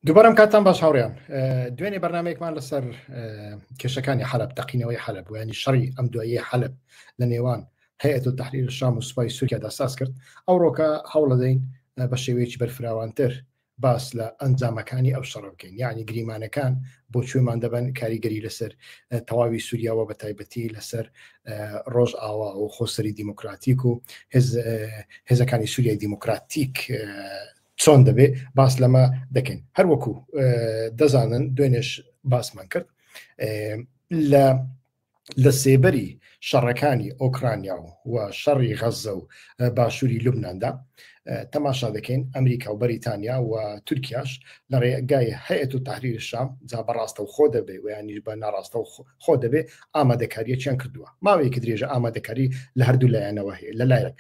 دووبارەم کاتتان باش هاوڕیان. دوێنێ بەرنمەیەکمان لەسەر کێشەکانی حەلب، تەقینەوەی حەلب ویانی شەڕی ئەم دواییە حەلب لە نێوان هەیئەت و تەحریر شام و سوپای سووریا ساز کرد. ئەوڕۆکە هەوڵەدەین بە شێوەیەکی بەرفراوانتر باس لە ئەنجامەکانی ئەو شەڕە بکەین، یعنی گریمانەکان بۆ کوێمان دەبەن، کاریگەری لەسەر تەواوی سووریاوە بە تایبەتی لەسەر ڕۆژ ئاوا و خۆسەری دیموکراتیک و هێزەکانی سووریای دیموکراتیک چۆن دەبێ، باس لەمە دەکەین. هەروەکو دەزانن دوێنێش باسمان کرد لە لە سێبەری شەڕەکانی ئۆکرانیا و شەڕی غەزە و باشووری لوبنااندا تەماشا دەکەین ئەمریکا و بەریتانیا و تورکیاش لە ڕێگای هەیەت و تحریر شام، جا بەڕاستە و خۆ دەبێ و یانیش بە ناڕاستە و خۆ دەبێ، ئامادەکاریەکیان کردووە. ماوەیەکی درێژە ئامادەکاری لە هەردوو لایەنەوە هەیە. لە لایەک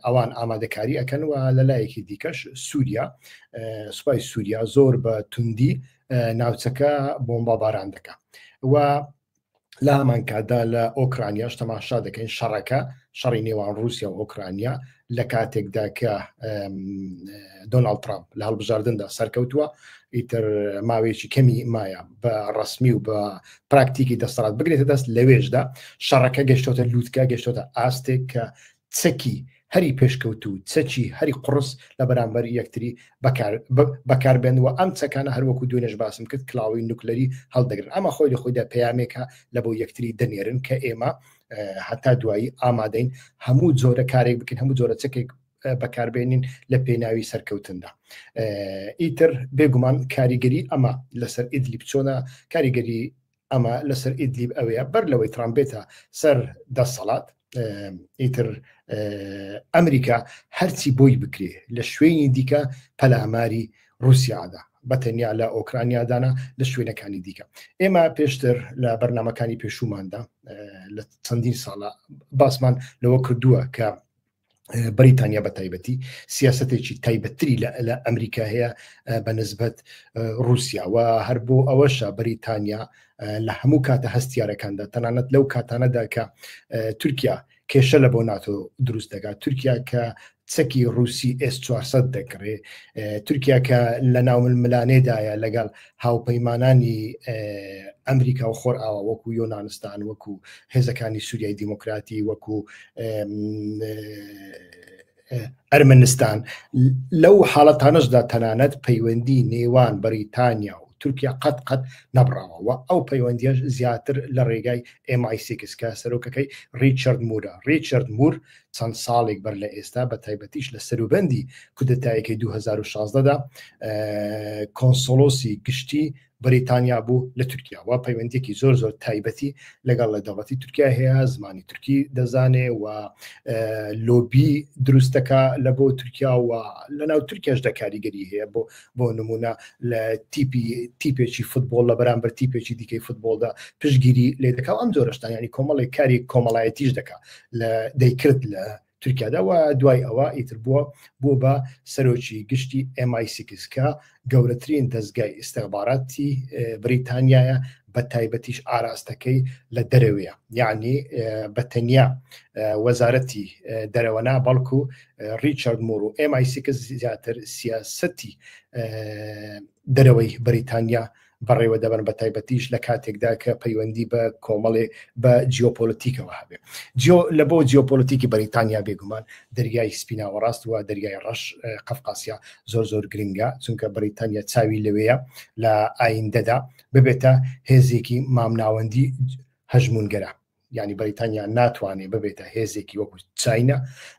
ئەوان ئامادەکاری ئەەکەن و لە لایەکی دیکەش سووریا، سوپای سووریا زۆر بە توندی ناوچەکە بۆمباباران دەکا و لە هەمان کاتدا لە ئۆکرانیاش تەماشا دەکەین شەڕەکە، شەڕی نێوان رووسیا و ئۆکرانیا، لە کاتێکدا کە دۆناڵد ترامپ لە هەڵبژاردندا سەرکەوتووە، ئیتر ماوەیەکی کەمی مایە بە ڕسمی و بە پراکتیکی دەسەڵات بگرێتە دەست، لەوێشدا شەڕەکە گەشتۆتە لووتکە، گەشتۆتە ئاستێک کە چەکی هەری پێشکەوتوو، چەکی هەری قوڕس لە بەرامبەر یەکتری بەکاربێن و ئەم چەکانە هەروەکو دوێنێش باسم کرد کلااوی نوکلەری هەڵدەگرن. ئەمە خۆی لە خۆیدا پەیامێکە لە بۆ یەکتری دەنێرن کە ئێمە هەتا دوایی ئامادەین هەموو جۆرە کارێک بکەین، هەموو جۆرە چەکێک بەکاربێنین لە پێناوی سەرکەوتندا. ئیتر بێگومان کاریگەری ئەمە لەسەر ئیدلیب چۆنە؟ کاریگەری ئەمە لەسەر ئیدلیب ئەوەیە بەر لەوەی ترامپ بێتە سەر دەسەڵات، ئیتر ئەمریکا هەرچی بۆی بکرێ لە شوێنی دیکە پەلاماری رووسیادا، بە تەنیا لە ئۆکرانیادانە، لە شوێنەکانی دیکە. ئێمە پێشتر لە بەرنمەکانی پێشووماندا لە چەندین ساڵە باسمان لەوە کردووە کە بەریتانیا بە تایبەتی سیاستێکی تایبەتتری لە ئەمریکا هەیە بە نسبەت رووسیا و هەر بۆ ئەوەشە بەریتانیا لە هەموو کاتە هەستیارەکاندا، تەنانەت لەو کاتانەدا کە تورکیا کێشە لە بۆ ناتۆ دروست دەکات، تورکیا کە چەکی رووسی S400 دەکڕێ، تورکیا کە لە ناو ململانێدایە لەگەڵ هاوپەیمانانی ئەمریکا و خۆرئاوا وەکو یۆنانستان، وەکو هێزەکانی سووریای دیموکراتی، وەکو ئەرمەنستان، لەو حاڵەتانەشدا تەنانەت پەیوەندی نێوان بەریتانیا و تورکیا قەت قەت نەبڕاوە و ئەو پەیوەندیش زیاتر لە ڕێگای MI6 کە سەرۆکەکەی ڕیچارد مورە. ڕیچارد مور چەند ساڵێک بەر لە ئێستا، بە تایبەتیش لە سەروبەندی کودەتایەکەی 2016دا، کۆنسۆلۆسی گشتی بەریتانیا بوو لە تورکیا و پەیوەندیەکی زۆر زۆر تایبەتی لەگەڵ لە دەوڵەتی تورکیا هەیە، زمانی تورکی دەزانێ و لۆبی دروستەکە لە بۆ تورکیا و لە ناو تورکیاشدا کاریگەری هەیە. بۆ نمونە لە تیپی تیپێکی فوتبۆڵ لە بەرامبەر تیپێکی دیکەی فوتبۆڵدا پشتگیری لێ دەکا و ئەم جۆرەشتان، ینی کۆمەڵێک کاری کۆمەڵایەتیش دەکا لە دەیکرد لە تورکیادا و دوای ئەوە ئیتر بووە بە سەرۆکی گشتی MI6 کە گەورەترین دەستگای ئیسیخباراتی بریتانیایە، بە تایبەتیش ئاراستەکەی لە دەرەوەیە، یعنی بە تەنیا وەزارەتی دەرەوەنا، بەڵکو ڕیچارد مور و MI6 زیاتر سیاسەتی دەرەوەی بەریتانیا بەڕێوە دەبەن، بە تایبەتیش لە کاتێکدا کە پەیوەندی بە کۆمەڵێ بە جیۆپۆلەتیکەوە هەبێ. جیۆ لە بۆ جیۆپۆلەتیکی بەریتانیا بێگومان دەریای سپی ناوەڕاست و دەریای ڕەش، قەفقاسیا زۆر زۆر گرنگە، چونکە بەریتانیا چاوی لەوەیە لە ئایندەدا ببێتە هێزێکی مامناوەندی هەژمونگەرا. یعنی بەریتانیا ناتوانێت ببێتە هێزێکی وەکو چاینا،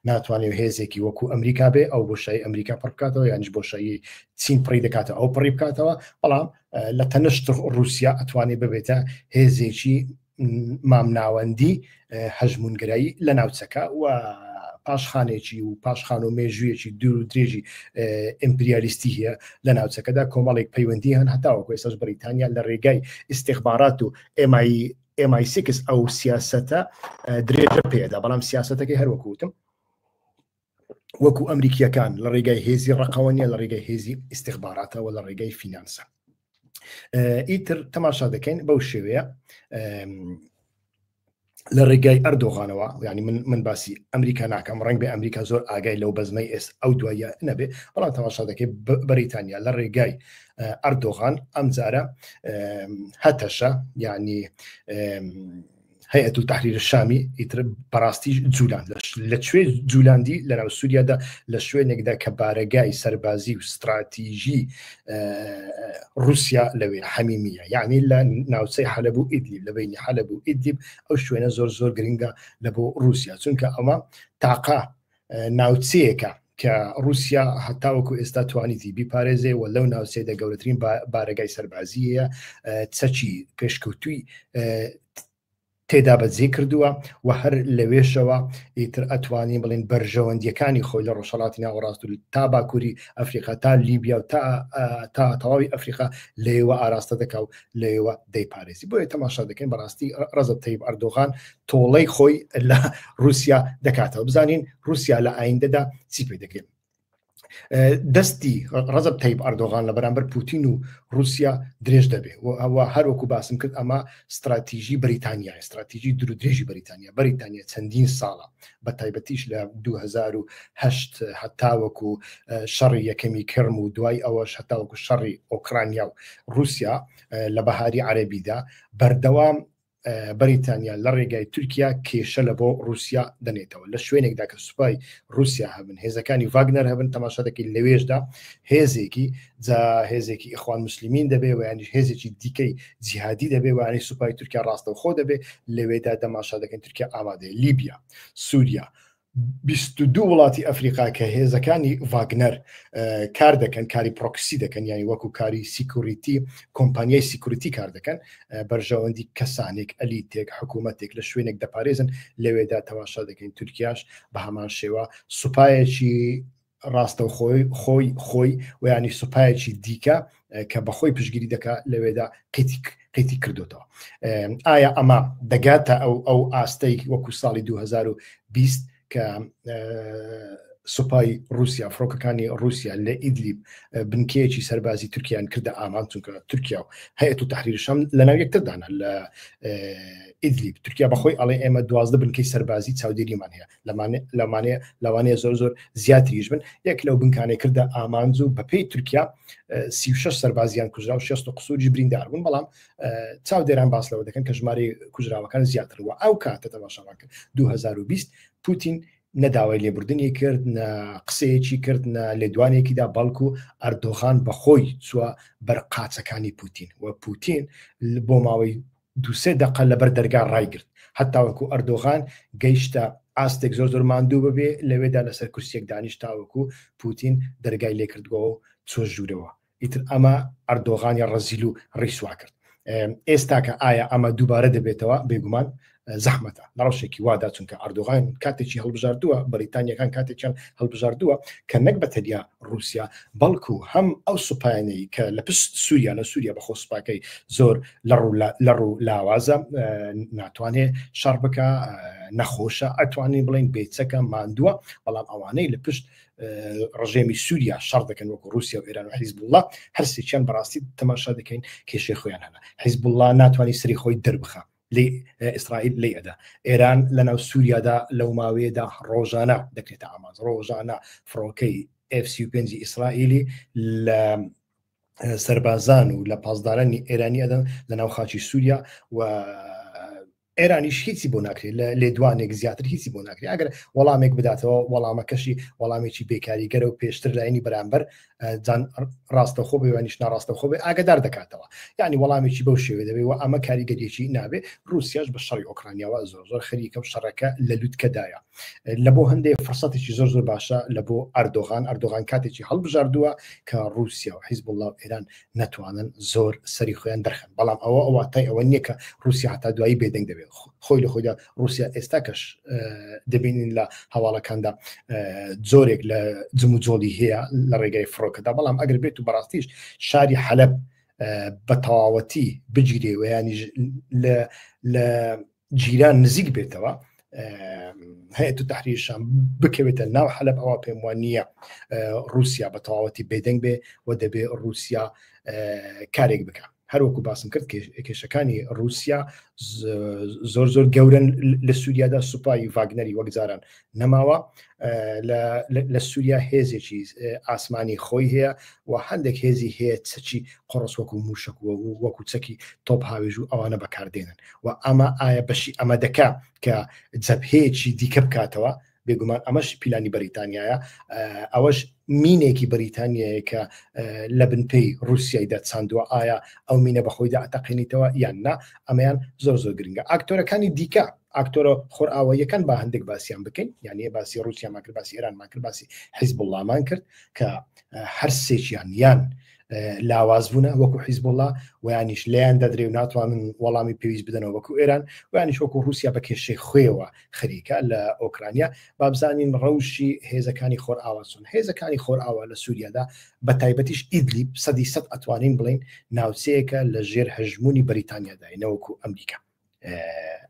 ناتوانێت هێزێکی وەکو ئەمریکا بێ، ئەو بۆشایی ئەمریکا پڕ بکاتەوە یانیش بۆشایی چین پڕی دەکاتەوە ئەو پڕی بکاتەوە، بەڵام لە تەنشت رووسیا ئەتوانێت ببێتە هێزێکی مامناوەندی هەژمونگەرایی لە ناوچەکە و پاشخانێکی و پاشخان و مێژوویەکی دوور و درێژی ئیمپریالیستی هەیە لە ناوچەکەدا. کۆمەڵێک پەیوەندی هەن هەتاوەکو ئێستاش بەریتانیا لە ڕێگای ئیسیخبارات و MI6 ئەو سیاسەتە درێژە پێدا، بەڵام سیاسەتەکەی هەروەکو وتم وەکو ئەمریکیەکان لە ڕێگای هێزی ڕقەوە نیە، لە ڕێگای هێزی ئیسیخباراتەوە، لە ڕێگای فینانسە. ئیتر تەماشا دەکەین بەو شێوەیە. لە ڕێگای ئەردۆغانەوە ینی من من باسی ئەمریکا ناکەم ڕنگ بێ ئەمریکا زۆر ئاگای لەو بەزمەی ئێس ئەو دوایە نەبێ بەڵام تەماشا دەکەی بەریتانیا لە ڕێگای ئەردۆغان ئەمجارە هەتەشە یعنی هەیئەت تحریر شامی ئیتر بەڕاستی جوولان لە کوێ جوولاندی لە ناو سووریادا لە شوێنێکدا کە بارەگای سەربازی و ستراتیژی رووسیا لەوێ حەمیمیە یعنی لە ناوچەی حەلب و ئیدلیب لە بینی حەلب و ئیدلیب ئەو شوێنە زۆر زۆر گرنگە لە بۆ رووسیا چونکە ئەمە تاقا ناوچەیەکە کە رووسیا هەتاوەکو ئێستا توانیتی بیپارێزێ و لەو ناوچەیەدا گەورەترین بارەگای سەربازی هەیە چەکی پێشکەوتووی تێدا بەجێ کردووە و هەر لەوێشەوە ئیتر ئەتوانین بڵێن بەرژەوەندیەکانی خۆی لە ڕۆژهەڵاتی ناوەڕاست و تا باکووری ئەفریقا تا لیبیا و تا تا تەواوی ئەفریقا لەوێوە ئاراستە دەکا و لەوێوە دەیپارێزی بۆیە تەماشا دەکەین بەڕاستی ڕەجەب تەیب ئەردۆغان تۆڵەی خۆی لە رووسیا دەکاتەوە بزانین رووسیا لە ئایندەدا چی پێ دەکرێت دەستی ڕەجەب تەیب ئەردۆغان لە بەرامبەر پوتین و رووسیا درێژ دەبێ و ئەوە هەروەکو باسم کرد ئەمە استراتیژی بەریتانیا استراتیژی درودرێژی بەریتانیا بەریتانیا چەندین ساڵە بە تایبەتیش لە 2008 هەتاوەکو شەڕی یەکەمی کرم و دوای ئەوەش هەتاوەکو شەڕی ئۆکرانیا و رووسیا لە بەهاری عەربیدا بەردەوام بەریتانیا لە ڕێگای تورکیا کێشە لە بۆ رووسیا دەنێتەوە لە شوێنێکدا کە سوپای رووسیا هەبن هێزەکانی ڤاگنەر هەبن تەماشا دەکەی لەوێشدا هێزێکی جا هێزێکی ئیخوان مسلمین دەبێ و یانیش هێزێکی دیکەی جیهادی دەبێ وانی سوپای تورکیا ڕاستەوخۆ دەبێ لەوێدا دەماشا دەکەن تورکیا ئامادەیە لیبیا سووریا 22 وڵاتی ئەفریقا کە هێزەکانی ڤاگنەر کار دەکەن کاری پرۆکسی دەکەن یانی وەکو کاری security کۆمپانیای security کار دەکەن بەرژەوەندی کەسانێک ئەلیتێک حکوومەتێک لە شوێنێک دەپارێزن لەوێدا تەماشا دەکەین تورکیاش بە هەمان شێوە سوپایەکی ڕاستەوخۆی خۆی خۆی و ینی سوپایەکی دیکە کە بەخۆی پشگیری دەکات لەوێدا قیتی قیتی کردوتەوە ئایا ئەمە دەگاتە ئەو ئەو ئاستەی وەکو ساڵی 2020 کە سوپای رووسیا فڕۆکەکانی رووسیا لە ئیدلیب بنکەیەکی سەربازی تورکیان کردە ئامان چونکە تورکیا و هەیەت و تحریر شام لە ناو یەکتردانە لە ئیدلیب تورکیا بەخۆی ئەڵێ ئێمە دوازدە بنکەی سەربازی چاودێریمان هەیە لەمانەیە لەوانەیە زۆر زۆر زیاتریش بن یەک لەو بنکانەی کردە ئامانج و بەپێی تورکیا 36 سەربازیان کوژرا و 6 قسووری بریندار بوون بەڵام چاودێران باس لەوە دەکەن کە ژمارەی کوژراوەکان زیاتر وە ئەو کاتە تەماشامان کرد 2020 پوتین نە داوای لێبوردنی کرد نە قسەیەکی کرد نە لێدوانێکیدا بەڵکو ئەردۆغان بەخۆی چووە بەر قاچەکانی پوتین و پوتین بۆ ماوەی دوسێ دقە لەبەر دەرگا ڕایگرت هەتاوەکو ئەردۆغان گەیشتە ئاستێک زۆر زۆر ماندوو ببێ لەوێدا لەسەر کورسیەک دانیشت تاوەکو پوتین دەرگای لێکردەوە و چوە ژوورەوە ئیتر ئەمە ئەردۆغانی ڕەزیل و ڕیسوا کرد ئێستاکە ئایا ئەمە دووبارە دەبێتەوە بێگومان زەحمەتە لە ڕەوشێکی وادا چونکە ئەردۆغان کاتێکی هەڵبژاردووە بەریتانیەکان کاتێکیان هەڵبژاردووە کە نەک بە تەنیا رووسیا بەڵکو هەم ئەو سوپایانەی کە لە پشت سووریا لە سووریا بەخۆ سوپاکەی زۆر لە ڕوو لە ڕوو لاوازە ناتوانێ شەڕ بکە نەخۆشە ئەتوانین بڵین بێچەکە ماندووە بەڵام ئەوانەی لە پشت ڕژێمی سووریا شەڕ دەکەن وەکو رووسیا و ئێران و حیزبوڵڵا هەرسێکیان بەڕاستی تەماشا دەکەین کێشەی خۆیان هەنە حیزبوڵڵا ناتوانانی سری خۆی دەربخە لی ئیسرائیل لی ئەدا ئێران لە ناو سووریادا لەو ماوەیەدا ڕۆژانە دەکرێتە ئامانج ڕۆژانە فڕۆکەی F-35 ئیسرائیلی لە سەربازان و لە پاسدارانی ئێرانی ئەدەن لە ناو خاکی سووریا و ئێرانیش هیچی بۆ ناکرێت لە لێدوانێک زیاتر هیچی بۆ ناکرێت ئەگەر وەڵامێک بداتەوە وەڵامەکەشی وەڵامێکی بێکاریگەرە و پێشتر لایەنی بەرامبەر جان ڕاستەخۆ بێوانیش ناڕاستەخۆ بێ ئاگدار دەکاتەوە یعنی وەڵامێکی بەو شێوێ دەبێ و ئەمە کاریگەریەکی نابێ رووسیاش بە شەڕی ئۆکرانیاوە زۆر زۆر خەریکە و شەڕەکە لە لوتکەدایە لە بۆ هەندێک فرسەتێکی زۆر زۆر باشە لە بۆ ئەردۆغان ئەردۆغان کاتێکی هەڵبژاردووە کە رووسیا و حیزب الله و ئێران نەتوانن زۆر سەری خۆیان دەرخەن بەڵام ئەوە واتای ئەوە نییە کە رووسیا هەتا دوایی بێدەنگ دەبێت خۆی لە خۆیدا رووسیا ئێستا کەش دەبینین لە هەواڵەکاندا جۆرێک لە جموجۆڵی هەیە لە ڕێگای فڕۆکەدا بەڵام ئەگەر بێت و بەڕاستیش شاری حەلەب بە تەواوەتی بگیرێ و یانیش لە جیران نزیک بێتەوە هەیە تو تحریر شام بکەوێتە ناو حەلب ئەوە پێم وان نییە رووسیا بە تەواوەتی بێدەنگ بێ و دەبێ رووسیا کارێک بکە. هەروەکو باسم کرد کێشەکانی رووسیا زۆر زۆر گەورن لە سووریادا سوپای ڤاگنەری وەک جاران نەماوە لە سووریا هێزێکی ئاسمانی خۆی هەیە و هەندێک هێزی هەیە چەکی قڕس وەکو موشک و وەکو چەکی تۆپ هاوێژ و ئەوانە بەکاردێنن و ئەمە ئایا بەشی ئەمە دەکا کە جەبهەیەکی دیکە بکاتەوە بێگومان ئەمەش پیلانی بەریتانیایە ئەوەش مینێکی بەریتانیایە کە لە بنپێی رووسیایدا چاندووە ئایا ئەو مینە بەخۆیدا ئەتەقێنیتەوە یان نا ئەمەیان زۆر زۆر گرنگە ئاکتۆرەکانی دیکە ئاکتۆرە خۆرئاواییەکان با هەندێک باسییان بکەین یعنی باسی رووسیامان کرد باسی ئێرانمان کرد باسی حیزبوڵڵامان کرد کە هەر سێکیان یان لاواز بوونە وەکو حیزبوڵڵا ویانیش لێیان دەدرێ و ناتوانن وەڵامی پێویست بدەنەوە وەکو ئێران ویانیش وەکو رووسیا بە کێشەی خوێەوە خەریکە لە ئۆکرانیا بابزانین ڕەوشی هێزەکانی خۆرئاوا چۆن هێزەکانی خۆرئاوا لە سووریادا بە تایبەتیش ئیدلیب سەدی سەد ئەتوانین بڵین ناوچەیەکە لە ژێر هەژمونی بەریتانیادای نەوەکو ئەمریکا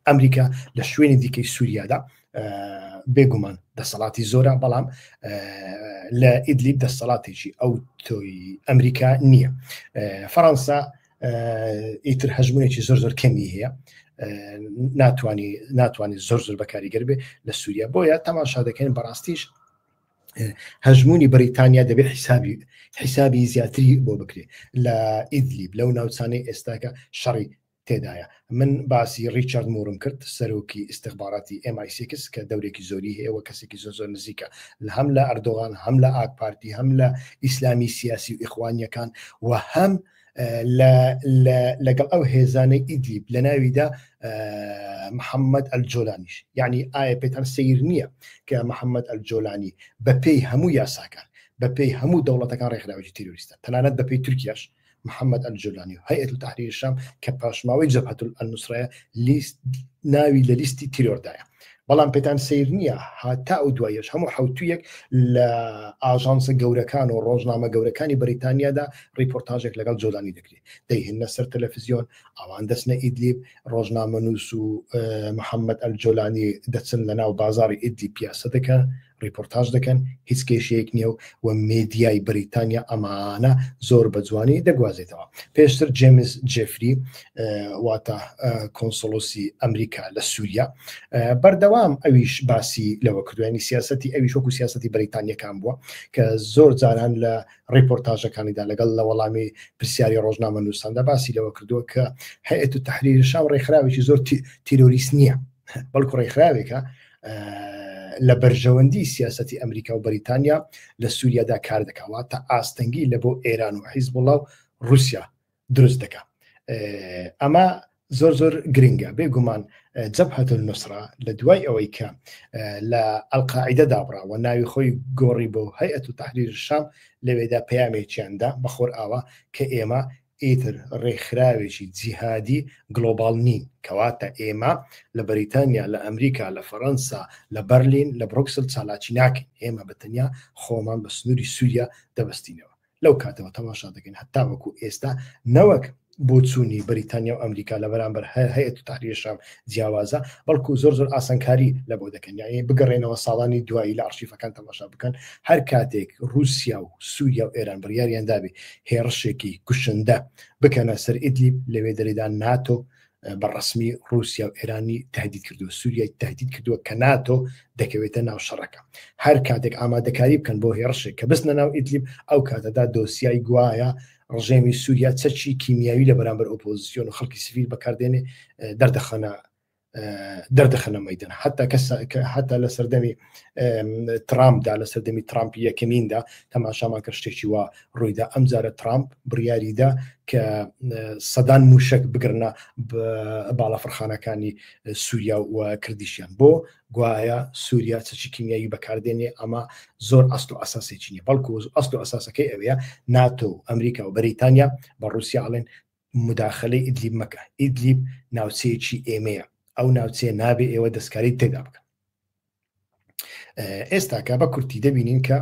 ئەمریکا لە شوێنی دیکەی سووریادا بێگومان دەسەڵاتی زۆرە بەڵام لە ئیدلیب دەسەڵاتێکی ئەو تۆی ئەمریکا نییە فەەنسا ئیتر هەژمونێکی زۆر زۆر کەمی هەیە ناتوانانی ناتوانانی زۆر زۆر بەکاریگەر بێ لە سووریا بۆیە تەماشا دەکەین بەڕاستیش هەژمونی بەریتانیا دەبێت حیسابی حیسابی زیاتری بۆ بکرێت لە ئیدلیب لەو ناوچانەی ئێستاکە شەڕی تێدایە. من باسی ڕیچارد مورم کرد، سەرۆکی ئیستخباراتی MI6 کە دەورێکی زۆری هەیە و کەسێکی زۆر زۆر نزیکە لە هەم لە ئەردۆغان، هەم لە ئاک پارتی، هەم لە ئیسلامی سیاسی و ئیخوانیەکان و هەم لە لەگەڵ ئەو هێزانەی ئیدلیب لە ناویدا محەممەد ئەلجۆلانیش یعنی ئایا پێتان سیر نییە کە محەممەد ئەلجۆلانی بەپێی هەموو یاساکان بەپێی هەموو دەوڵەتەکان ڕێکخراوێکی تیرۆریستە تەنانەت بەپێی تورکیاش محەممەد ئەلجۆلانی و هەیئەت تەحریر شام کە پاشماوەی جەبهەت ئەلنوسرەیە لیست ناوی لە لیستی تیرۆردایە بەڵام پێتان سیر نییە هاتا ئەو دوایەش هەموو حوتویەک لە ئاژانسە گەورەکان و ڕۆژنامە گەورەکانی بەریتانیادا ڕیپۆرتاژێک لەگەڵ جۆلانی دەکرێت دەیهێنە سەر تەلەفزیۆن ئەوان دەچنە ئیدلیب ڕۆژنامەنووس و محەممەد ئەلجۆلانی دەچن لە ناو بازاری ئیدلیب پیاسە دەکەن ڕیپۆرتاژ دەکەن هیچ کێشەیەک نییە و و مێدیای بەریتانیا ئەمانە زۆر بە جوانی دەگوازێتەوە پێشتر جێمز جێفری واتە کۆنسۆلۆسی ئەمریکا لە سووریا بەردەوام ئەویش باسی لەوە کردوانی سیاستی ئەویش وەکو سیاستی بەریتانیەکان بووە کە زۆر جاران لە ڕیپۆرتاژەکانیدا لەگەڵ لە وەڵامی پرسیاری ڕۆژنامە نووساندا باسی لەوە کردووە کە هەیئەت تەحریر شام ڕێکخراوێکی زۆر تیرۆریست نییە بەڵکو ڕێکخراوێکە لە بەرژەوەندی سیاستی ئەمریکا و بەریتانیا لە سووریادا کار دەکاوە تا ئاستەنگی لە بۆ ئێران و حیزبوڵا و رووسیا دروست دەکا ئەمە زۆر زۆر گرنگە بێگومان جەبهەت النوسرە لە دوای ئەوەی کە لە ئەلقاعیدە دابڕاوە ناوی خۆی گۆڕی بۆ هەیئەت و تەحریر شام لەوێدا پەیامێکیاندا بە خۆرئاوا کە ئێمە ئیتر ڕێکخراوێکی جیهادی global نین، کەواتە ئێمە لە بەریتانیا، لە ئەمریکا، لە فەرەنسا، لە بەرلین، لە برۆکسل چالاکی ناکەین، ئێمە بە تەنیا خۆمان بە سنووری سووریا دەبەستینەوە. لەو کاتەوە تەماشا دەکەین هەتاوەکو ئێستا نەوەک بۆچوونی بەریتانیا و ئەمریکا لە بەرامبەر هەیئەت تەحریر شام جیاوازە، بەڵکو زۆر زۆر ئاسانکاری لە بۆ دەکەن، یانی بگەڕێنەوە ساڵانی دوایی لە ئەرشیفەکان تەماشا بکەن، هەر کاتێک ڕووسیا و سووریا و ئێران بڕیاریان دابێ هێڕشێکی کوشندە بکەنە سەر ئیدلیب، لەوێ دەرێدا ناتۆ بە ڕەسمی ڕووسیا و ئێرانی تهدید کردووە، سووریای تهدید کردووە کە ناتۆ دەکەوێتە ناو شەڕەکە. هەر کاتێک ئامادەکاری بکەن بۆ هێڕشێک کە بچنە ناو ئیدلیب، ئەو کاتەدا دۆسیای گوایە ڕژێمی سووریا چەکی کیمیاوی لە بەرامبەر ئۆپۆزیسیۆن و خەڵکی سڤیل بەکاردێنێ دەردەخەنە دەردەخەنە مەیدان حتا کەس حتا لە سەردەمی ترامپدا لە سەردەمی ترامپ یەکەمیندا تەماشامان کرد شتێکی وا ڕوویدا ئەمجارە ترامپ بڕیاریدا کە سەدان موشک بگرنە باڵەفڕخانەکانی سووریا و کردیشیان بۆ گوایە سووریا چەکی کیمیایی بەکاردێنێ ئەمە زۆر ئەسل و ئەساسێکی نیە بەڵکو ئەسل و ئەساسەکەی ئەوەیە ناتۆ و ئەمریکا و بەریتانیا بە ڕووسیا ئەڵێن مداخلەی ئیدلیب مەکە ئیدلیب ناوچەیەکی ئێمەیە ئەو ناوچەیە نابێ ئێوە دەستکاری تێدا بکەن ئێستاکە بە کورتی دەبینین کە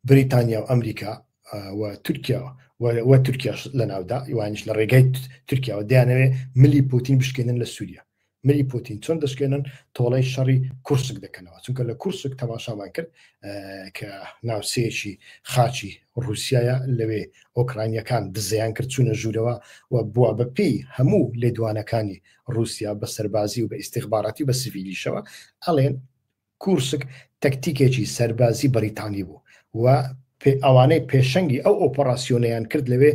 بریتانیا و ئەمریکا و تورکیا و تورکیاش لە ناودا یوانیش لە ڕێگای تورکیاوە دەیانەوێ ملی پوتین بشکێنن لە سووریا. ملی پوتین چۆن دەشکێنن؟ تۆڵەی شەڕی کورسک دەکەنەوە، چونکە لە کورسک تەماشامان کرد کە ناوچەیەکی خاکی ڕووسایە، لەوێ ئۆکرانیەکان دزەیان کرد چوونە ژوورەوە و بووە بە پێی هەموو لێدوانەکانی ڕووسیا بە سەربازی و بە ئیستیخباراتی و بە سڤیلیشەوە ئەڵێن کورسک تەکتیکێکی سەربازی بەریتانی بوو و ئەوانەی پێشەنگی ئەو ئۆپەراسیۆنەیان کرد لەوێ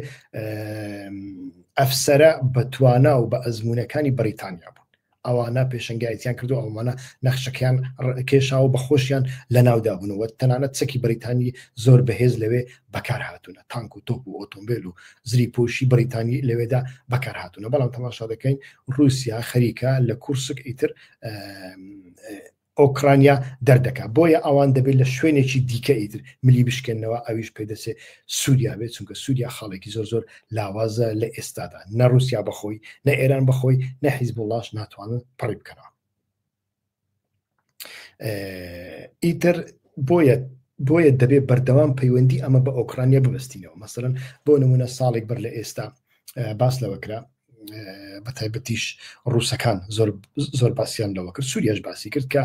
ئەفسەرە بەتوانا و بە ئەزموونەکانی بەریتانیا بوون. ئەوانە پێشەنگایەتیان کردو ئەوانە نەخشەکەیان کێشاوە بە خۆشیان لە ناودا بوونەوە تەنانەت چەکی بەریتانی زۆر بەهێز لەوێ بەکار هاتوونە تانک و تۆپ و ئۆتۆمبیل و زری پۆشی بەریتانی لەوێدا بەکار هاتوونە بەڵام تەماشا دەکەین رووسیا خەریکە لە کورسک ئیتر ئۆکرانیا دەردەکا بۆیە ئەوان دەبێت لە شوێنێکی دیکە ئیتر ملی بشکێنەوە ئەویش پێدەچێ سووریا بێت چونکە سووریا خاڵێکی زۆر زۆر لاوازە لە ئێستادا نە رووسیا بەخۆی نە ئێران بەخۆی نە حیزبوڵڵاش ناتوانن پڕی بکەنەوە ئیتر بۆیە بۆیە دەبێت بەردەوام پەیوەندی ئەمە بە ئۆکرانیا ببەستینەوە مەسەرەن بۆ نمونە ساڵێک بەر لە ئێستا باس لەوە کرا بە تایبەتیش ڕووسەکان زۆر زۆر باسییان لەوە کرد سووریاش باسی کرد کە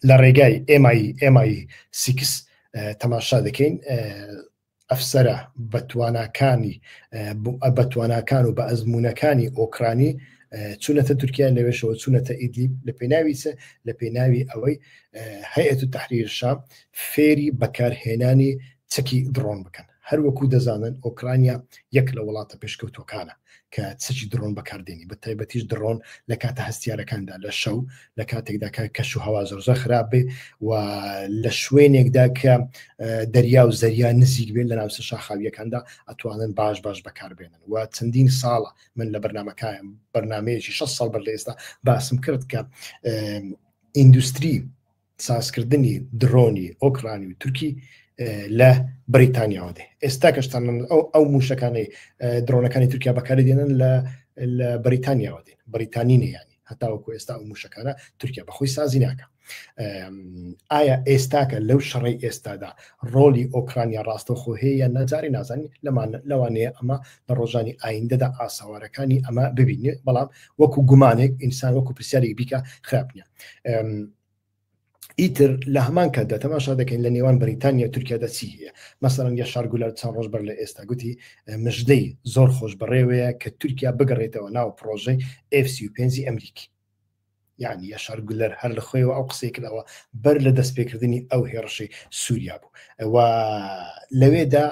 لە ڕێگای MI MI six تەماشا دەکەین ئەفسەرە بەتواناکانی بەتواناکان و بە ئەزمونونەکانی ئۆکرانی چوونەتە تورکیا لەوێشەوە چوونەتە ئیدلیب لە پێناوی چ لە پێناوی ئەوەی هەیئەت تەحریر شام فێری بەکارهێنانی چەکی دڕۆن بکەن هەروەکو دەزانن ئۆکرانیا یەک لە وڵاتە پێشکەوتووەکانە کە چەکی دڕۆن بەکاردێنی بە تایبەتیش دڕۆن لە کاتە هەستیارەکاندا لە شەو لە کاتێکدا کە کەش و هەوا زۆر زۆر خراپ بێ و لە شوێنێکدا کە دەریا و زەریا نزیک بێت لە ناوچە شاخاویەکاندا ئەتوانن باش باش بەکاربێنن و چەندین ساڵە من لە بەرنمەکان بەرنمەیەکی 6 ساڵ بەر لە ئێستا باسم کرد کە ئیندوستری سازکردنی درۆنی ئۆکرانی و تورکی لە بەریتانیاوە دێ ئێستا کەشتان ئەو ئەو موشەکانەی درۆنەکانی تورکیا بەکاری دێنن لە لە بەریتانیاوە دێن بەریتانی نیانی هەتاوەکو ئێستا ئەو موشەکانە تورکیا بەخۆی سازی ناکە ئایا ئێستاکە لەو شەڕی ئێستادا ڕۆلی ئۆکرانیا ڕاستەوخۆ هەیە یان نەجاری نازانین لەمان لەوانەیە ئەمە لە ڕۆژانی ئایندەدا ئاسەوارەکانی ئەمە ببینێ بەڵام وەکو گومانێک ئینسان وەکو پرسیارێک بیکە خراپ نییە ئیتر لە هەمان کاتدا تەماشا دەکەین لە نێوان بەریتانیا و تورکیادا چی هەیە مەسەڵەن یەشار گولەر چەند ڕۆژ بەر لە ئێستا گوتی مژدەی زۆر خۆش بەڕێوەیە کە تورکیا بگەڕێتەوە ناو پرۆژەی F35 ئەمریکی یعنی یەشار گولەر هەر لە خۆیەوە ئەو قسەی کردەوە بەر لە دەستپێکردنی ئەو هێڕشەی سووریا بوو و لەوێدا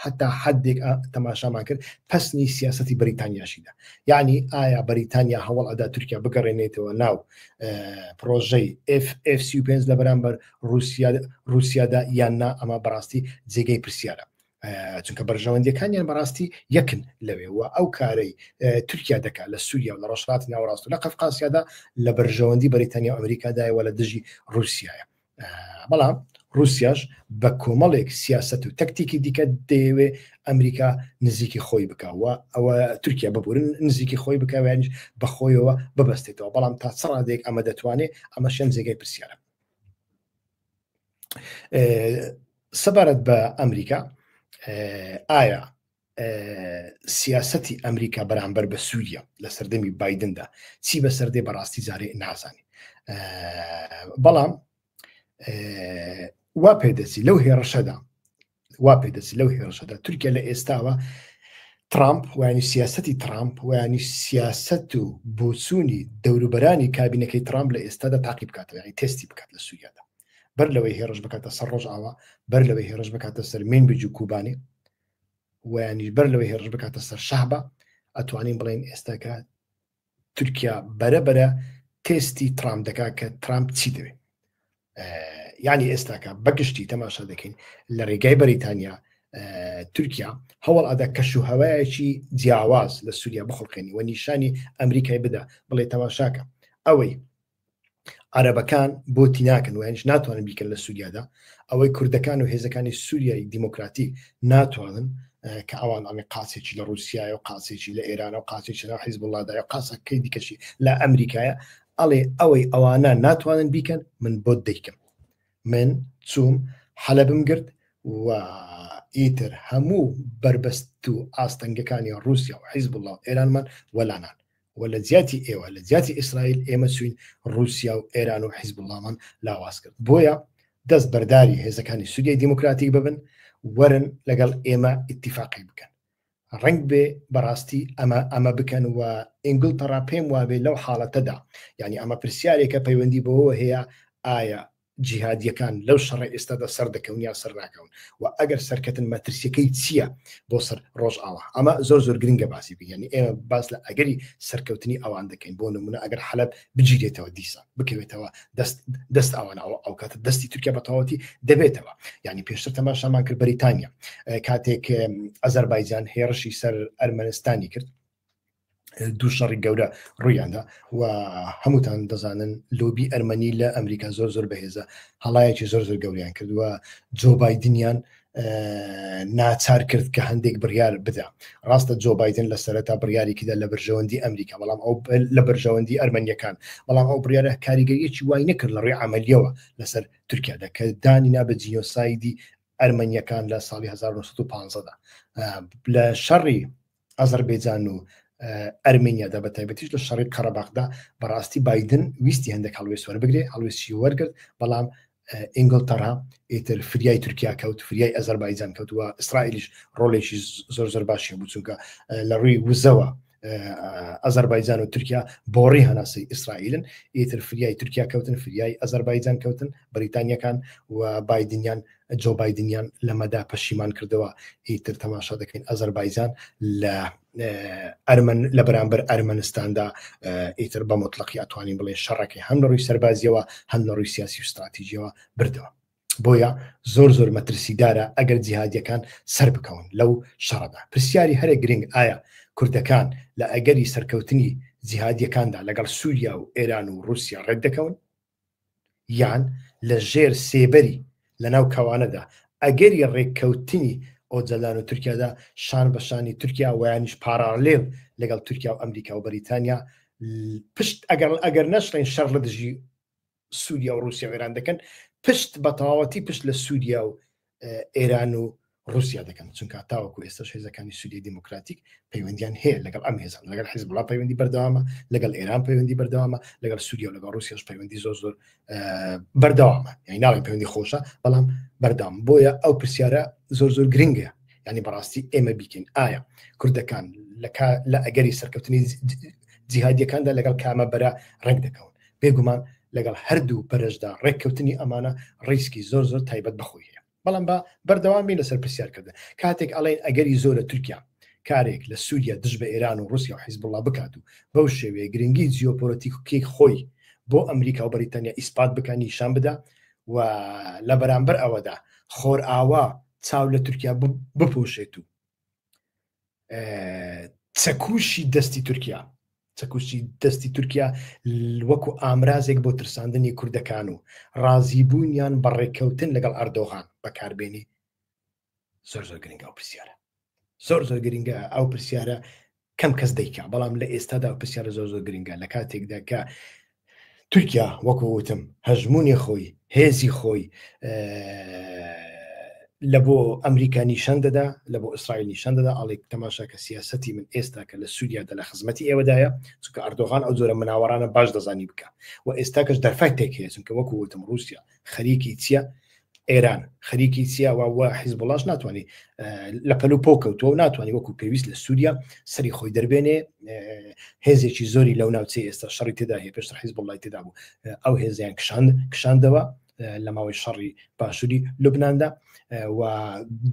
هەتا حدێک تەماشامان کرد پەسنی سیاستی بەریتانیاشیدا یعنی ئایا بەریتانیا هەوڵ ئەدا تورکیا بگەڕێنێتەوە ناو پرۆژەی F35 لە بەرامبەر رووسیا رووسیادا یان نا ئەمە بەڕاستی جێگەی پرسیارە چونکە بەرژەوەندیەکانیان بەڕاستی یەکن لەوێ و ئەو کارەی تورکیا دەکات لە سووریا و لە ڕۆژهەڵاتی ناوەڕاست و لە قەفقاسیادا لە بەرژەوەندی بەریتانیا و ئەمریکادایە و لە دژی رووسیایە بەڵام رووسیاش بە کۆمەڵێک سیاست و تەکتیکی دیکە دەیەوێ ئەمریکا نزیکی خۆی بکە و ئەوە تورکیا ببورن نزیکی خۆی بکە ویانیش بە خۆیەوە ببەستێتەوە بەڵام تا چ ڕادەیەک ئەمە دەتوانێت ئەمەشیان جێگەی پرسیارە سەبارەت بە ئەمریکا ئایا سیاسەتی ئەمریکا بەرامبەر بە سووریا لە سەردەمی بایدندا چی بەسەر دێ بەڕاستی جارێ نازانین بەڵام وا پێدەچی لەو هێڕشەدا وا پێدەچی لەو هێڕشەدا تورکیا لە ئێستاوە ترامپ ویانی سیاستی ترامپ ویانی سیاست و بۆچوونی دەوروبەرانی کابینەکەی ترامپ لە ئێستادا تاقی بکاتەوە یعنی تستی بکات لە سووریادا بەر لەوەی هێڕش بکاتە سەر ڕۆژئاوا بەر لەوەی هێڕش بکاتە سەر مینبج و کوبانی ویانیش بەر لەوەی هێڕش بکاتە سەر شەهبا ئەتوانین بڵێن ئێستاکە تورکیا بەرە بەرە تێستی ترامپ دەکات کە ترامپ چی دەوێت یعنی ئێستاکە بەگشتی تەماشا دەکەین لە ڕێگای بەریتانیا تورکیا هەوڵ ئەدا کەش و هەوایەکی جیاواز لە سووریا بخڵقێنی و نیشانی ئەمریکای بدا بڵێ تەماشاکە ئەوەی عەرەبەکان بۆتی ناکەن و یانیش ناتوانن بیکەن لە سووریادا ئەوەی کوردەکان و هێزەکانی سووریای دیموکراتی ناتوانن کە ئەوان ئەمێ قاسێکی لە رووسایە و قاسێکی لە ئێرانە و قاسێکی لە حیزب وڵادای و قاسەکەی دیکەشی لە ئەمریکایە ئەڵێ ئەوەی ئەوانە ناتوانن بیکەن من بۆت دەیکەم من چوم حەلەبم گرت و ئیتر هەموو بربەست و ئاستەنگەکانی رووسیا و حیزب الله و ئێرانمان وەلانان. و لە جیاتی ئێوە لە جیاتی ئیسرائیل ئێمە چوین ڕووسیا و ئێران و حیزبوڵڵامان لاواز کرد بۆیە دەست بەرداری هێزەکانی سووریای دیموکراتیک ببن وەرن لەگەڵ ئێمە ئیتیفاقی بکەن ڕەنگ بێ بەڕاستی ئەمە ئەمە بکەن و ئینگلتەڕا پێم وابێ لەو حاڵەتەدا یعنی ئەمە پرسیارێکە پەیوەندی بەوە هەیە ئایا جیهادیەکان لەو شەڕە ئێستادا سەردەکەون یا سەرناکەون و ئەگەر سەرکەتن مەترسیەکەی چییە بۆ سەر ڕۆژئاوا ئەمە زۆر زۆر گرنگە باسی بکەین یعنی ئێمە باس لە ئەگەری سەرکەوتنی ئەوان دەکەین بۆ نمونە ئەگەر حەلەب بگیرێتەوە دیسان بکەوێتەوە دەست دەست ئەوان ئەو ئەو کاتە دەستی تورکیا بە تەواوەتی دەبێتەوە یعنی پێشتر تەماشامان کرد بەریتانیا کاتێک ئەزەربایجان هێڕشی سەر ئەرمەنستانی کرد دوو شەڕی گەورە ڕوویاندا و هەمووتان دەزانن لۆبی ئەرمەنی لە ئەمریکا زۆر زۆر بەهێزە هەڵایەکی زۆر زۆر گەوریان کردووە جۆ بایدنیان ناچار کرد کە هەندێک بڕیار بدا ڕاستە جۆ بایدن لە سەرەتا بڕیارێکیدا لە بەرژەوەندی ئەمریکا بەڵام ئەو لە بەرژەوەندی ئەرمەنیەکان بەڵام ئەو بڕیارە کاریگەریەکی وای نەکرد لە ڕووی عملیەوە لەسەر تورکیادا کە دانی نا بە جینۆسایدی ئەرمەنیەکان لە ساڵی 1915 دا لە شەڕی ئازەربەیجان و ئەرمینیادا بە تایبەتیش لە شەڕی قەرەباخدا بەڕاستی بایدن ویستی هەندێک هەڵوێست وەربگرێ هەڵوێستی وەرگرت بەڵام ئینگلتەرا ئیتر فریای تورکیا کەوت فریای ئەزەربایجان کەوت و ئیسرائیلیش ڕۆڵێکی زۆر زۆر باشی بوو چونکە لە ڕووی وزەوە ئەزەربایجان و تورکیا بۆڕی هەناسەی ئیسرائیلن ئیتر فریای تورکیا کەوتن فریای ئەزەربایجان کەوتن بەریتانیەکان و بایدنیان جۆ بایدنیان لەمەدا پەشیمان کردەوە ئیتر تەماشا دەکەین ئەزەربایجان لە ئەرمەن لە بەرامبەر ئەرمەنستاندا ئیتر بە مطلقی ئەتوانین بڵێ شەڕەکەی هەم لە ڕووی سەربازیەوە هەم لە ڕووی سیاسی و استراتیژیەوە بردەوە بۆیە زۆر زۆر مەترسیدارە ئەگەر جیهادیەکان سەر بکەون لەو شەڕەدا پرسیاری هەرە گرنگ ئایا کوردەکان لە ئەگەری سەرکەوتنی جیهادیەکاندا لەگەڵ سووریا و ئێران و رووسیا ڕێک دەکەون یان لە ژێر سێبەری لە ناو کەوانەدا ئەگەری ڕێککەوتنی ئۆجەلان و تورکیادا شان بە شانی تورکیا ویانیش پاراڵێل لەگەڵ تورکیا و ئەمریکا و بەریتانیا پشت ئەگەر ئەگەر نەشڵێن شەڕ لە دژی سووریا و رووسیا و ئێران دەکەن پشت بە تەواوەتی پشت لە سووریا و ئێران و رووسیا دەکەن چونکە تاوەکو ئێستاش هێزەکانی سووریای دیموکراتیک پەیوەندیان هەیە لەگەڵ ئەم هێزان لەگەڵ حیزبوڵا پەیوەندی بەردەوامە لەگەڵ ئێران پەیوەندی بەردەوامە لەگەڵ سووریا و لەگەڵ رووسیاش پەیوەندی زۆر زۆر بەردەوامە یعنی ناڵێن پەیوەندی خۆشە بەڵام بەردەوام بۆیە ئەو پرسیارە زۆر زۆر گرنگە یعنی بەڕاستی ئێمە بیکەین ئایا کوردەکان لە ئەگەری سەرکەوتنی جیهادیەکاندا لەگەڵ کامە بەرە ڕێک دەکەون بێگومان لەگەڵ هەردوو بەرەشدا ڕێککەوتنی ئەمانە ڕیسکی زۆر زۆر تایبەت بەخۆی هەیە بەڵام بە بەردەوام بین لەسەر پرسیارکردن کاتێک ئەڵێن ئەگەری زۆرە تورکیا کارێک لە سووریا دژ بە ئێران و رووسیا و حیزبوڵڵا بکات و بەو شێوەیە گرنگی جیۆپۆلەتیکی خۆی بۆ ئەمریکا و بەریتانیا ئیسپات بکە نیشان بدا و لە بەرامبەر ئەوەدا خۆرئاوا چاو لە تورکیا بپۆشێت و چەکوشی دەستی تورکیا چەکوشی دەستی تورکیا وەکو ئامرازێک بۆ ترساندنی کوردەکان و ڕازیبوونیان بە ڕێککەوتن لەگەڵ ئەردۆغان بەکاربێنی زۆر زۆر گرنگە ئەو پرسیارە زۆر زۆر گرنگە ئەو پرسیارە کەم کەس دەیکا بەڵام لە ئێستادا ئەو پرسیارە زۆر زۆر گرنگە لە کاتێکدا کە تورکیا وەکو وتم هەژمونی خۆی هێزی خۆی لە بۆ ئەمریکا نیشان دەدا لە بۆ ئیسرائیل نیشان دەدا ئەڵێک تەماشا کە سیاستی من ئێستا کە لە سووریادا لە خزمەتی ئێوەدایە چونکە ئەردۆغان ئەو جۆرە مناوەرانە باش دەزانی بکە و ئێستا کەش دەرفەتێک هەیە چونکە وەکو وتم رووسیا خەریکی چییە ئێران خەریکی چییە و حیزبوڵاش ناتوانانی لە پەل و پۆ کەوتووە و ناتوانانی وەکو پێویست لە سووریا سەری خۆی دەربێنێ هێزێکی زۆری لەو ناوچەی ئێستا شەڕی تێدا هەیە پێشتر حیزبوڵای تێدا بوو ئەو هێزیان کشاند کشاندەوە لە ماوەی شەڕی باشووری لوبنااندا و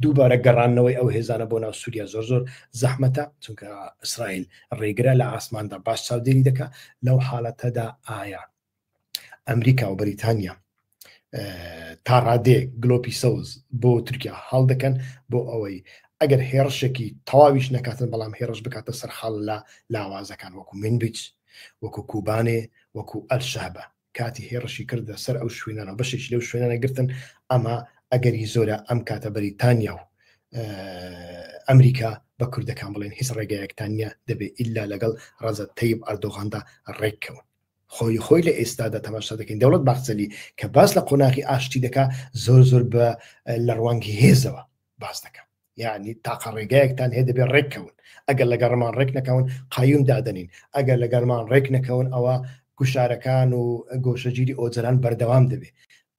دووبارە گەڕانەوەی ئەو هێزانە بۆ ناو سووریا زۆر زۆر زەحمەتە چونکە ئیسرائیل ڕێگرە لە ئاسماندا باش چاودێری دەکا لەو حاڵەتەدا ئایا ئەمریکا و بەریتانیا تا ڕادەیەک گلۆپی سەوز بۆ تورکیا هەڵدەکەن بۆ ئەوەی ئەگەر هێڕشێکی تەواویش نەکاتن بەڵام هێڕش بکاتە سەر خاڵ لە لاوازەکان وەکو منبیچ وەکو کوبانێ وەکو ئەلشەهبە کاتی هێڕشی کردە سەر ئەو شوێنانە بەشێکی لەو شوێنانە گرتن ئەمە ئەگەری زۆرە ئەم کاتە بەریتانیا و ئەمریکا بە کوردەکان بڵێن هیچ ڕێگایەکتان نییە دەبێ ئیلا لەگەڵ ڕەجەب تەیب ئەردۆغاندا ڕێککەون خۆی خۆی لە ئێستادا تەماشا دەکەین دەوڵەت باخچەلی کە باس لە قۆناغی ئاشتی دەکا زۆر زۆر بە لە ڕوانگی هێزەوە باس دەکا. یعنی تاقە ڕێگایەکتان هەیە دەبێت ڕێککەون ئەگەر لەگەڕمان ڕێک نەکەون قایوم دادەنین ئەگەر لەگەرمان ڕێک نەکەون ئەوە گوشارەکان و گۆشەگیری ئۆجەلان بەردەوام دەبێت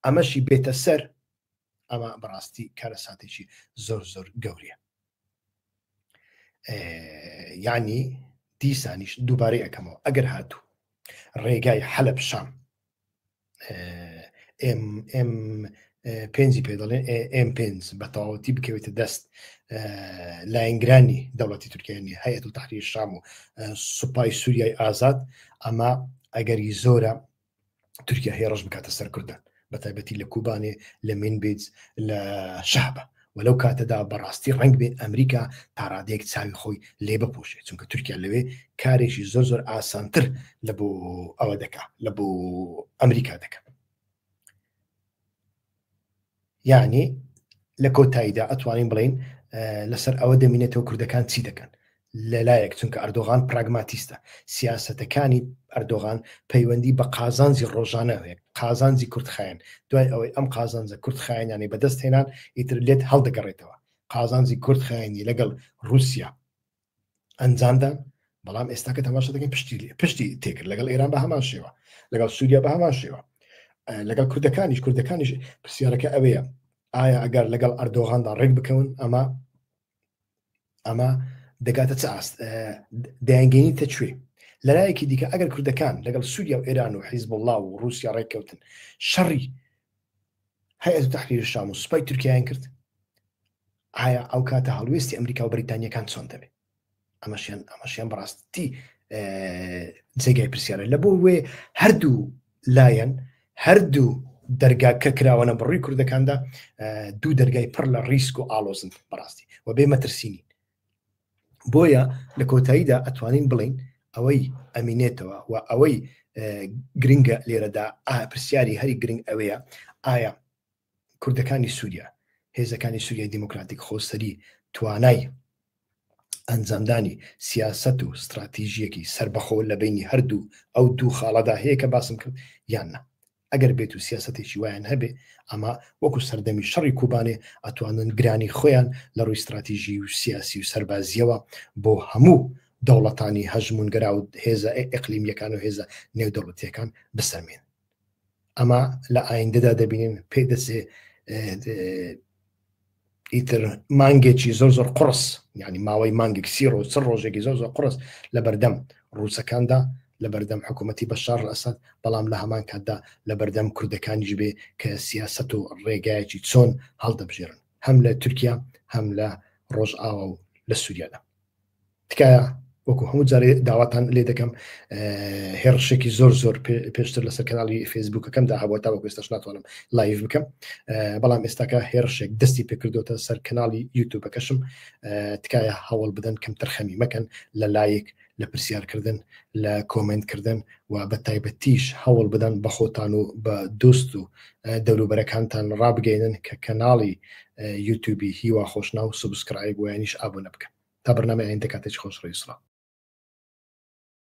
ئەمەشی بێتە سەر ئەمە بەڕاستی کارەساتێکی زۆر زۆر گەورەیە یعنی دیسانیش دووبارەی ئەەکەمەوە ئەگەر هاتوو ڕێگای حەلب شام ئێم ئێم پێنجی پێ دەڵێن ئێم پێنج بە تەواوەتی بکەوێتە دەست لایەنگرانی دەوڵەتی تورکیانی هەیەت و تحریر شام و سوپای سووریای ئازاد ئەمە ئەگەری زۆرە تورکیا هێڕش بکاتە سەر کوردان بە تایبەتی لە کوبانێ لە مینبیج لە شەهبە و لەو کاتەدا بەڕاستی ڕەنگ بێ ئەمریکا تاڕادەیەک چاوی خۆی لێ بپۆشێت چونکە تورکیا لەوێ کارێکی زۆر زۆر ئاسانتر لە بۆ ئەوە دەکا لە بۆ ئەمریکا دەکا یعنی لە کۆتاییدا ئەتوانین بڵین لەسەر ئەوە دەمینێتەوە کوردەکان چی دەکەن لەلایەک چونکە ئەردۆغان پراگماتیستە سیاسەتەکانی ئەردۆغان پەیوەندی بە قازانجی ڕۆژانە هەیە قازانجی کورتخایەن دوای ئەوەی ئەم قازانجە کورتخایەنانەی بەدەست هێنان ئیتر لێت هەڵدەگەڕێتەوە قازانجی کورتخایەنی لەگەڵ رووسیا ئەنجامدان بەڵام ئێستا کە تەماشا دەکەین پشتی پشتی تێکرد لەگەڵ ئێران بە هەمان شێوە لەگەڵ سووریا بە هەمان شێوە لەگەڵ کوردەکانیش کوردەکانیش پرسیارەکە ئەوەیە ئایا ئەگەر لەگەڵ ئەردۆغاندا ڕێک بکەون ئەمە ئەمە دەگاتە چ ئاست دەیانگەینیتە کوێ لەلایەکی دیکە ئەگەر کوردەکان لەگەڵ سووریا و ئێران و حیزبوڵڵا و رووسیا ڕێککەوتن شەڕی هەیئەت تەحریر شام و سوپای تورکیایان کرد ئایا ئەو کاتە هەڵوێستی ئەمریکا و بەریتانیەکان چۆن دەبێت ئەمەشیان ئەمەشیان بەڕاستی جێگای پرسیارە لە بۆ وێ هەردوو لایەن هەردوو دەرگا کە کراوەنە بڕووی کوردەکاندا دوو دەرگای پڕ لە ڕیسک و ئالۆزن بەڕاستی و بێ مەترسینین بۆیە لە کۆتاییدا ئەتوانین بڵین ئەوەی ئەمینێتەوە و ئەوەی گرنگە لێرەدا پرسیاری هەری گرنگ ئەوەیە ئایا کوردەکانی سووریا هێزەکانی سووریای دیموکراتیک خۆسەری توانای ئەنجامدانی سیاسەت و ستراتیژیەکی سەربەخۆ لە بینی هەردوو ئەو دوو خاڵەدا هەیە کە باسم کرد یان نا ئەگەر بێت و سیاسەتێکی وایان هەبێ ئەمە وەکو سەردەمی شەڕی کوبانێ ئەتوانن گرانی خۆیان لە ڕووی ستراتیژی و سیاسی و سەربازیەوە بۆ هەموو دەوڵەتانی هەژمونگەرا و هێزە ئیقلیمیەکان و هێزە نێودەوڵەتیەکان بسەلمێن ئەمە لە ئایندەدا دەبینین پێ دەچێ ئیتر مانگێکی زۆر زۆر قڕس یعنی ماوەی مانگێک سی ڕۆژ چ ڕۆژێکی زۆر زۆر قڕس لە بەردەم ڕووسەکاندا لە بەردەم حکوومەتی بەشار ئەسەد بەڵام لە هەمان کاتدا لە بەردەم کوردەکانیش بێ کە سیاست و ڕێگایەکی چۆن هەڵدەبژێرن هەم لە تورکیا هەم لە ڕۆژئاوا و لە سووریادا تکایە وەکو هەموو جارێ داواتان لێ دەکەم هێڕشێکی زۆر زۆر پێشتر لەسەر کەناڵی فەیسبوکەکەمدا هەبووە تا وەکو ئێستاش ناتوانم live بکەم بەڵام ئێستاکە هێڕشێک دەستی پێکردوتە سەر کەناڵی یوتوبەکەشم تکایە هەوڵ بدەن کەم تەرخەمی مەکەن لە لایک لە پرسیارکردن لە کۆمنتکردن و بە تایبەتیش هەوڵ بدەن بە خۆتان و بە دۆست و دەوروبەرەکانتان ڕابگەینن کە کەناڵی یوتیوبی هیوا خۆشناو subscribe و یانیش ئابوونە بکەن تا بەرنامەی ئایندە کاتێکی خۆش ڕێز سڵاو.